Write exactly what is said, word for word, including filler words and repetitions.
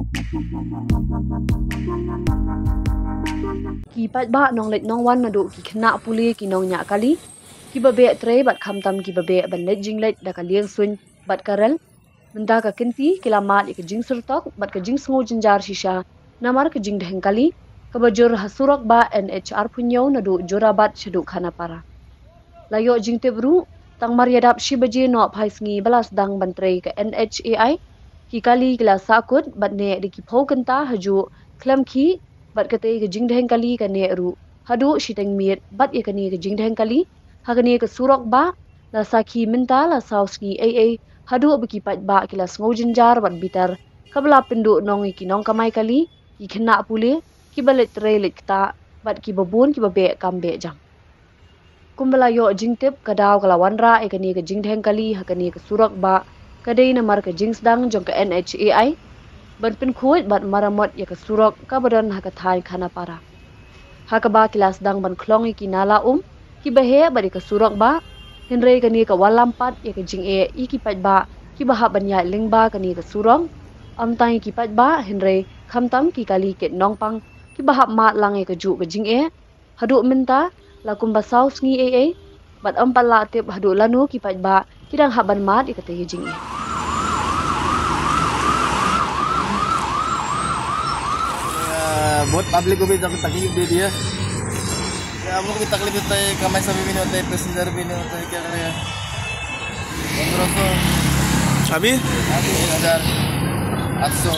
Ki paidbah nongleit nongwan naduh ki khynnah pule ki nongñiah kali, kiba beh trei bad khamtam kiba beh ban leit jingleit da ka lieng suiñ bad ka rel, mynta ka kynti ki la mad ïa ka jingsyrtok bad ka jingsngew jynjar shisha namar ka jingdheng kali kaba jur ha surok bah N H arphew hynñiew naduh Jorabat shaduh Khanapara. La ïoh jingtip ruh, tang mar ïadap shi baje noh phai sngi ba la sdang ban trei ka N H A I, ki kali ki la sahkut bad neh da ki phew kynta hajuh khlem khih, bad katei ka jingdheng kali ka neh ruh haduh shiteng miet bad ïa kane ka jingdheng kali ha kane ka surok bah la sakhi mynta la saw sngi ei ei, haduh ba ki paidbah ki la sngew jynjar bad bitar, kaba la pynduh nong ïa ki nongkamai kali, ki khynnah pule, kiba leit trei leit ktah bad kiba bun kiba beh kam beh jam. Kumba la ïoh jingtip, ka daw ka la wanrah ïa kane ka jingdheng kali ha kane ka surok bah ka dei namar ka jingsdang jong ka N H A I ban pynkhuid bad maramot ïa ka surok kaba don ha ka thaiñ Khanapara, ha kaba ki la sdang ban khlong ïa ki nala um kiba heh bad ïa ka surok bah, hynrei kane ka wallam pat ïa ka jingeh ïa ki paidbah kiba hap ban ïaid lyngba kane ka surok. Ym tang ïa ki paidbah hynrei khamtam ki kali kit nongpang kiba hap mad lang ïa kajuh ka jingeh, haduh mynta la kumba saw sngi ei ei bad ym pat lah tip haduh lano ki paidbah ki dang hap ban mad ïa katei ka jingeh. बहुत पब्लिक को भी तकलीफ दे दिया। हम लोग भी तकलीफ होता है, कमाई सभी भी नहीं होता है, पैसेंजर भी नहीं होता है, क्या करेगा? पन्द्रह सौ। अभी? अभी एक हजार आठ सौ।